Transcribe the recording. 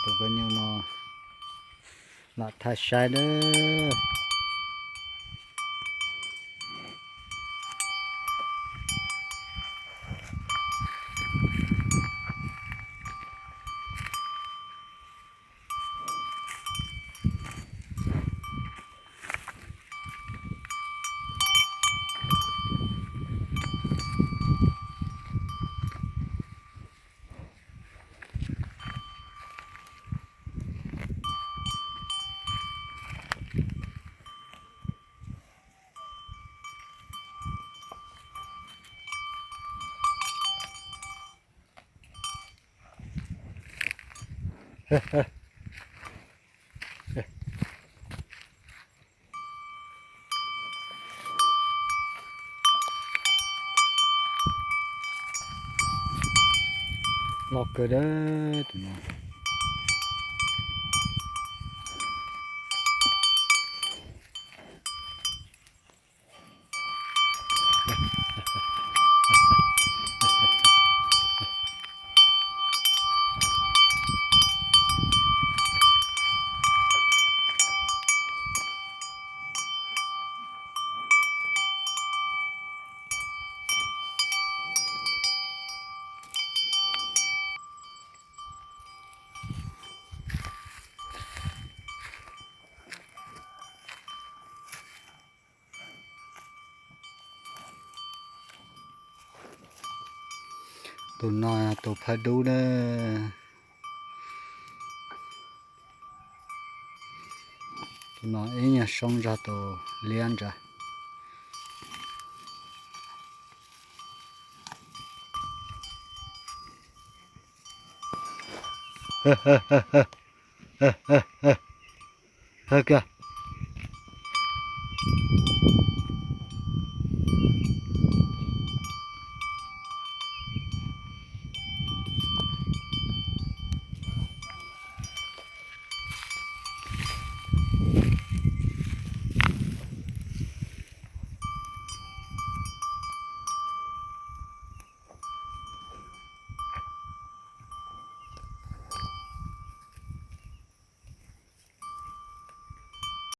Tus koj nyuj no lam thaij saib nawb. Loj kawg dab tus no. Tus no tus phawj dub na. Tus no ib nyuag soob zog tus liab ntsa. Hawj kiag.